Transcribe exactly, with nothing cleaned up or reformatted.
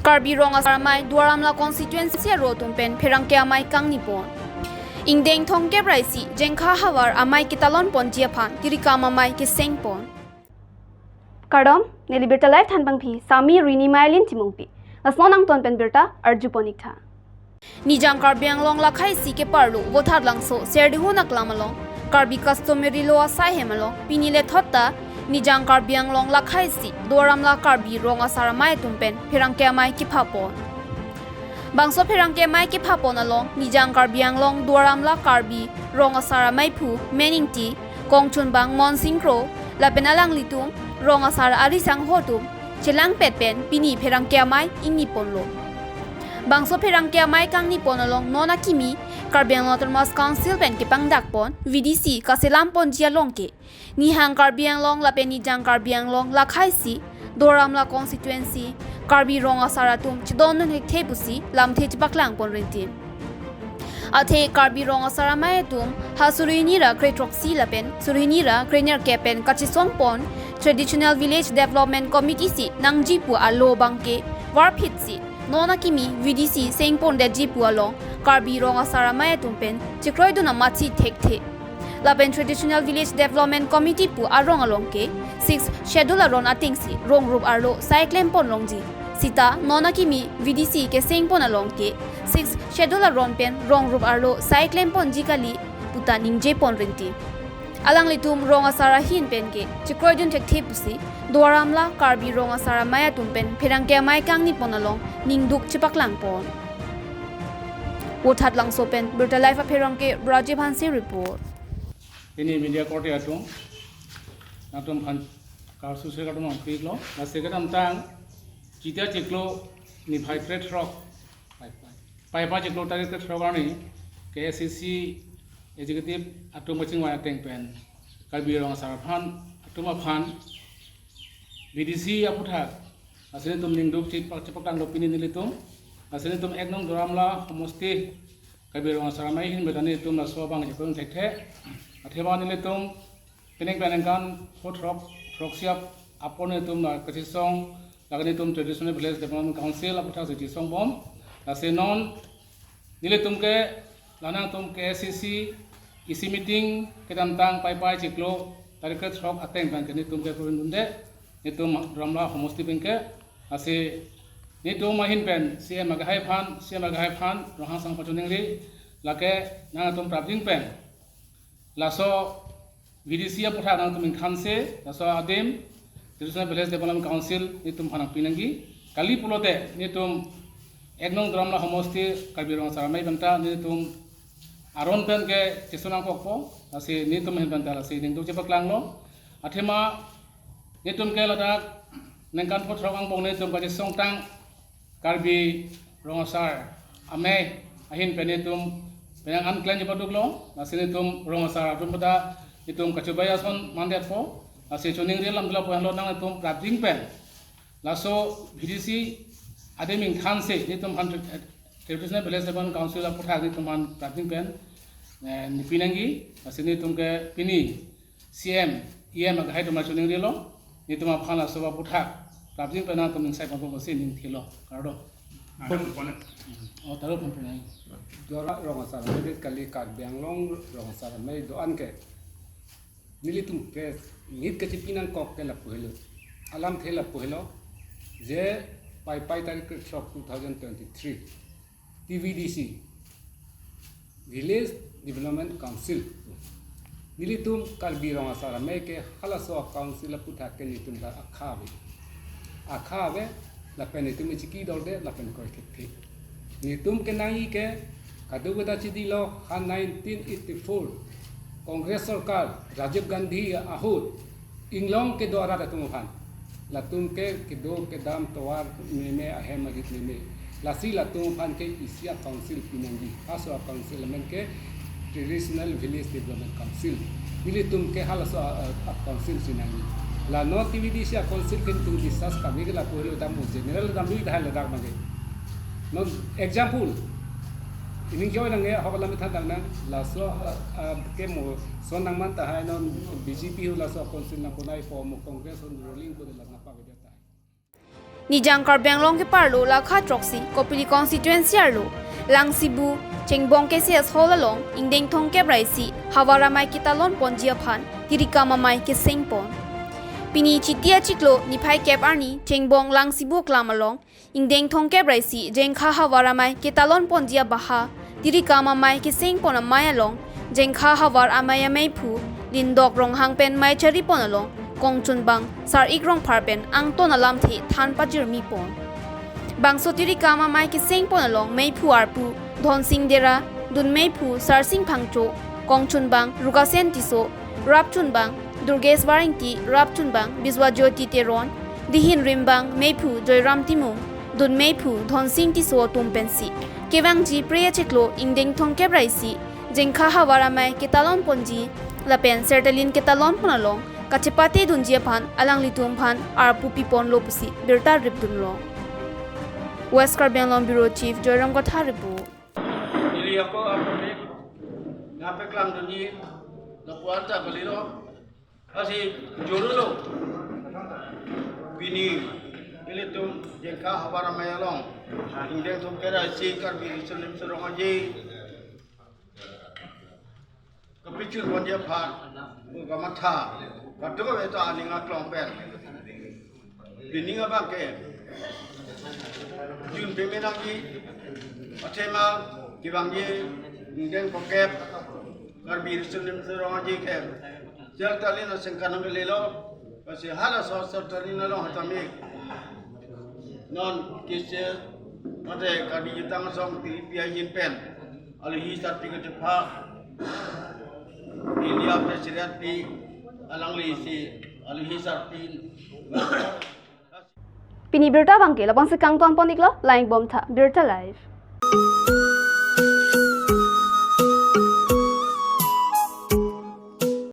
Karbi Rong Asar Amei Duar Amla constituency aro atum pen pherangke amei kangni pon. Ingdeng thomkep ra isi Jengkha havar amei ketalon ponji aphan tirikam amei keseng pon. Kardom, neli Birta Live thanbang phi Sami Rini Mailin Timungpi. Lason angton pen birta arju pon ik tha. Nijang Karbi Anglong lakhai isi keparlo Vothatlangso Serdihun aklam along Karbi customary law asai hem along pini lethot ta Nijang Karbi Anglong lakhai isi Duar Amla Karbi Rong Asar Amei atum pen pherangke amei kepha pon. Bangso pherangke amei kepha pon along Nijang Karbi Anglong Duar Amla Karbi Rong Asar Amei aphu Meningti, kongchunbang Monsing Kro lapen alanglitum rong asar ari sangho atum chelangpet pen pini pherangke amei ingni ponlo. Bangso pherangke amei kangni pon along non akimi Karbi Anglong Autonomous Council pen kepangdak pon V D C kaselam ponji along ke Nihang Karbi Anglong lapen Nijang Karbi Anglong lakhai isi Duar Amla constituency Karbi Rong Asar atum chedondun thekthe pusi lamthe chepaklang pon rinti. Athe Karbi Rong Asar Amei atum ha suri hini ra kre throksi lapen suri hini ra kre nerkep pen kachesong pon Traditional Village Development Committee si nangji pu alo abangke varphit si non akimi V D C seng pondetji pu along Karbi Rong Asar Amei atum pen chekroidun amatsi thekthe. Lapen Traditional Village Development Committee pu arong along ke Sixth Schedule aron atengsi rong rup arlo sai klem pon longji. Sita non akimi V D C keseng pon along ke Sixth Schedule aron pen rong rup arlo sai klem ponji kali puta ningje pon rinti. Alanglitum rong asar ahin pen ke chekroidun thekthe pusi Duar Amla Karbi Rong Asar Amei atum pen pherangke amei kangni pon along ningduk chepaklang pon. Vothatlangso pen Birta Live apherangke Rajiv Hanse report. Pini media korte atum, nangtum aphan karsu se kardom nangpiklo, lasi kedamtang Chiti achiklo niphai krethrok, Paipai chiklo tarik krethrok arni K A C C executive atum kachingvai ateng pen Karbi Rong Asar aphan, atum aphan V D C aphuthak lasi netum ningduk chepak chepaklanglo pini nelitum. Lasi netum ek nong Duar Amla homosti Karbi Rong Asar Amei ahin pen ta netum laso abang chekroidun thekthe. Athema nelitum penang penang kan pho throk, throksi ap apor netum la kachesong, lake netum Traditional Village Development Council aphuthak si chesong bom. Lasi non nelitum ke la nangtum K A C C E C meeting kedamtang Paipai chiklo tarik krethrok ateng pen ke netum ke kroidunde, netum Duar Amla homosti pen ke. Lasi netum ahin pen C M agahai aphan, C M agahai aphan ronghang sang pachoningri, lake nangtum prapjin pen laso V D C aphuthak nangtum ingkhanse laso adim Traditional Village Development Council netum aphan nangpi nangji. Kali pulote netum ek nong Duar Amla homosti Karbi Rong Asar Amei pen ta netum aron pen ke chesong nangkokpo, lasi netum ahin pen ta lasi ningduk chepaklanglo. Athema netum ke ladak ningkan pho throk angbong netum kachesongtang Karbi Rong Asar Amei ahin pen netum penang an klen chepaduklo, lasi netum rong asar atum pada netum kachobai ason mandetpo, lasi choningri alam dula poyanlo nangtum prapjin pen laso V D C adim ingkhanse netum aphan Traditional Village Development Council aphuthak netum aphan prapjin pen, eh, nepi nangji, lasi netum ke pini C M, E M agahai atum choningrilo, netum aphan laso aphuthak prapjin pen nangtum ingsai pon pusi ning thilo. Kardom. Ada pon. Oh, taruh pon pon. Duar Rong Asar Amei kali Karbi Anglong Rong Asar Amei do-an ke nelitum press meet kachepi nangkok ke lapu helo. Alamthe lapu helo. Je Paipai tarik krethrok two thousand twenty-three, T V D C, Village Development Council. Nelitum Karbi Rong Asar Amei ke halaso a-council aphuthak ke netum ta akha ave. Akha ave, lapen netum chiki dorde, lapen kroi thekthe. Netum ke nangji ke kadokave ta chedilo, ha nineteen eighty-four Congress sorkar Rajiv Gandhi ahut inglong kedo arat atum aphan, latum ke kedo kedam tovar meme, ahem arit meme, lasi latum aphan ke isi a-council pi nangji. Halaso a-council amen ke Traditional Village Development Council. Nelitum ke halaso a, a, a-council si nangji. La non T V D C a-council ke netum discuss kami ke lapu helo, dam general dam lui dahai ladak mage. Non example, Ning joy nang ya, hok alam than dang nang, laso, ah, ah, ke mo, son nang man tahai non B J P hu laso council nang punai po mo Congress hon ruling ko de la napa ko jata. Nijang Karbi Anglong keparlo lakha throksi Kopili constituency arlo Langsibu Chengbong K C S Hall along ingdeng thomkep ra isi Havar Amei ketalon ponji aphan tirikam amei keseng pon. Pini Chiti achiklo niphai kep arni Chengbong Langsibu aklam along ingdeng thomkep ra isi Jengkha Havar Amei ketalon ponji abaha tirikam amei keseng pon amei along Jengkha Havar Amei ameiphu Lindok Ronghang pen mei chari pon along kongchunbang Sar-ik Rongphar pen angton alamthe than pajirmi pon. Bangso tirikam amei keseng pon along meiphu arpu Dhonsing Dera, dunmeiphu Sarsing Phangcho, kongchunbang Rukasen Tisso, rapchunbang Durgesh Warengti, rapchunbang Biswajyoti Teron, dihin rimbang meiphu Joyram Timung, dunmeiphu Dhonsing Tisso atum pensi kevangji Phre achiklo ingdeng thomkep ra isi Jengkha Havar Amei ketalon ponji lapen sertalin ketalon pon along kachepate dunji aphan alanglitum aphan arpu pi ponlo pusi birta rip dunlo. West Karbi Anglong Bureau Chief Joyram Kathar report. Ili ako ako ni ngape klang dunji lapuan ta kalilo. Asi juru lo. Pini ilitum Jengkha Havar Amei along ingdeng thomkep ra isi Karbi Riso Nimso Rong Aje kapichun ponji aphan kamatha kado ve ta aning aklong pen. Pini abang ke jun peme nangji, athema kevangji ingdeng thomkep Karbi Riso Nimso Rong Aje ke sertalin asengkan nang lelo. Pasi halaso sertalin along hatame non K C S mate Karbi Jutang Asong T D P ahin pen alohi sarpi kachepha India President pi alangli si alohi sarpi. Pini birta abang ke labangsi kangton pon-iklo, lang-ik bomtha, Birta Live.